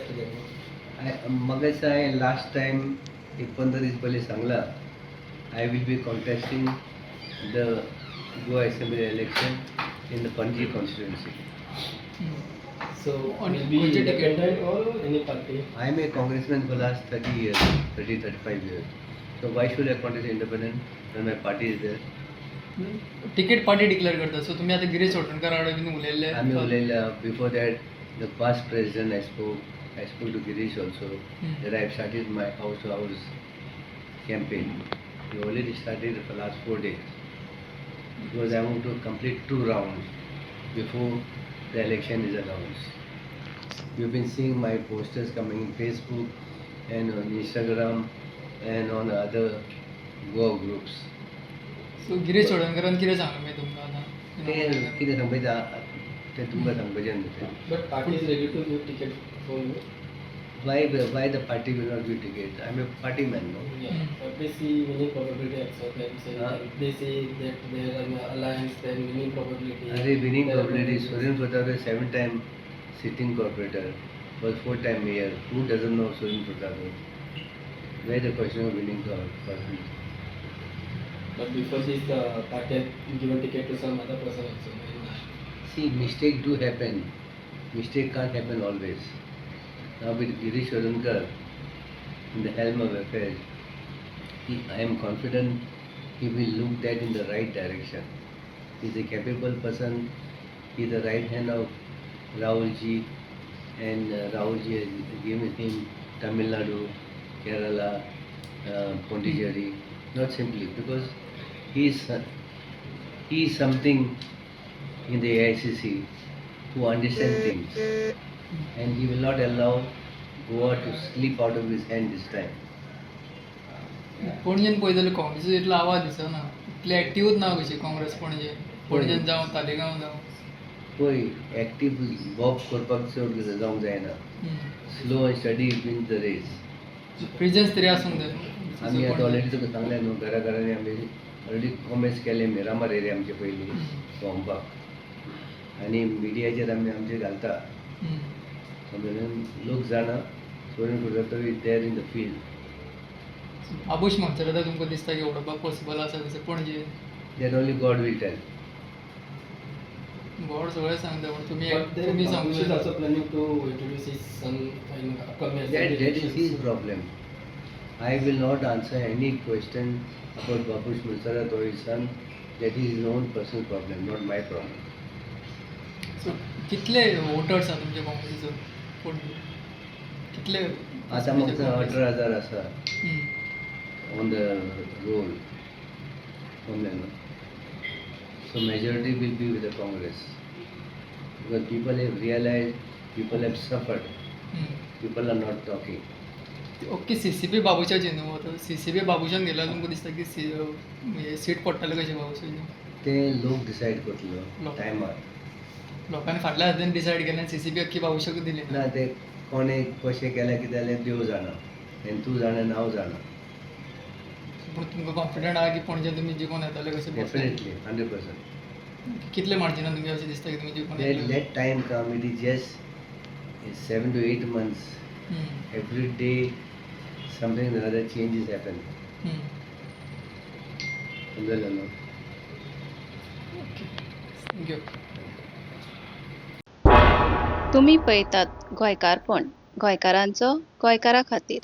आसतले? म्हाका दिसता, हांवें लास्ट टायम एक 15 दीस पयलीं सांगलां, I will be contesting the Goa Assembly election in the Panaji constituency. So On will be खंयचे ticket? Independent or any party? I am a congressman for last 30 years, 30, 35 years. So why should I contest independent when my party is there? Ticket party declare करता, so तुमी आतां गिरीश चोडणकार कडेन बीन उलयल्ले? आमी उलयल्या. Before that, the past president, I spoke to Girish also that I have started my house to house campaign. We already started for last 4 days because I want to complete two rounds before the election is announced. You've been seeing my posters coming in Facebook and on Instagram and on other Goa groups. So Girish चोडणकारान कितें सांगलां मागीर तुमकां आतां? ते कितें सांगपाचें तें तुमकां सांगपाचें न्हू तें. But party is ready to give ticket for you? Why the party will not give ticket? I'm a party man, no? Yeah, but they see winning probability also. Then say Huh? they say that there are an alliance, then winning probability. अरे, winning There are probability, probabilities. Surendra Pratap is seven time sitting corporator, was four time mayor. Who doesn't know Surendra Pratap? Where the question of winning probability? But before this, the party had given ticket to some other person also. And, See, mistake do happen. Mistake can't happen always. Now with Girish Chodankar in the helm of affairs, I am confident he will look that in the right direction. He is a capable person. He is the right hand of Rahul ji, and Rahul ji has given him Tamil Nadu, Kerala, Pondicherry, not simply because he is something in the AICC who understand things, and he will not allow Goa to slip out of his hand this time. पणजेन पळयत जाल्यार काँग्रेसीचो इतलो आवाज दिसना, इतले एक्टिवूच ना कशी काँग्रेस पणजे, पणजेन जावं, तालिगांव जावं. पळय, एक्टीव वॉक करपाक चड जावंक जायना. Slow and steady wins the race. Presence तरी आसूंक जाय. आमी आतां ऑलरेडी तुका सांगलें न्हू, घरा घरांनी आमी ऑलरेडी कॉमेन्स केले. मिरामार एरिया आमचे पयलीं भोंवपाक आनी मिडियाचेर आमी आमचे घालता. समजलें? लोक जाणा Surendra Pratapo is there in the field. Babush Monserrate तुमकां दिसता की उडोवपाक पॉसिबल आसा तशें Panaji? That only God will tell. God सगळें सांगता, पूण तुमी But then तुमी Babush is सांगू. Also planning to introduce his son in upcoming That, assembly that is elections. His problem. I will not answer any question about Babush Monserrate or his son. That is his own personal problem, not my problem. So कितले voters आसा तुमच्या काँग्रेसीचो पणजे, कितले? आतां म्हाका 18,000 आसा on the roll. समजलें न्हू? So majority will be with the Congress. Because people have realized, people have suffered, people are not talking. Okay, CCP बाबूशाची न्हू आतां, सीसीपी बाबूशान गेल्यार तुमकां दिसता की सी हे सीट पडटले कशें बाबूशाची? ते लोक डिसायड करतलो लोक. टायमार. लोकांनी फाटल्या हातान डिसायड केलें आनी सीसीपी अख्खी बाबूशाक दिली. ना, ते कोणें कशें केलें कितें जाल्यार देव जाणा आनी तूं जाणा आनी हांव जाणा. पूण तुमकां कॉन्फिडंट आहा की पणजे तुमी जिखून येतले कशें? डेफिनेटली, 100%. कितले मार्जिनान तुमकां अशें दिसता की तुमी जिखून Let, येतले? Let time come. It is just 7 to 8 months. Every day, something or other changes happen. समजलें न्हू? Okay, thank you. तुमी पळयतात गोंयकारपण, गोंयकारांचो गोंयकारा खातीर.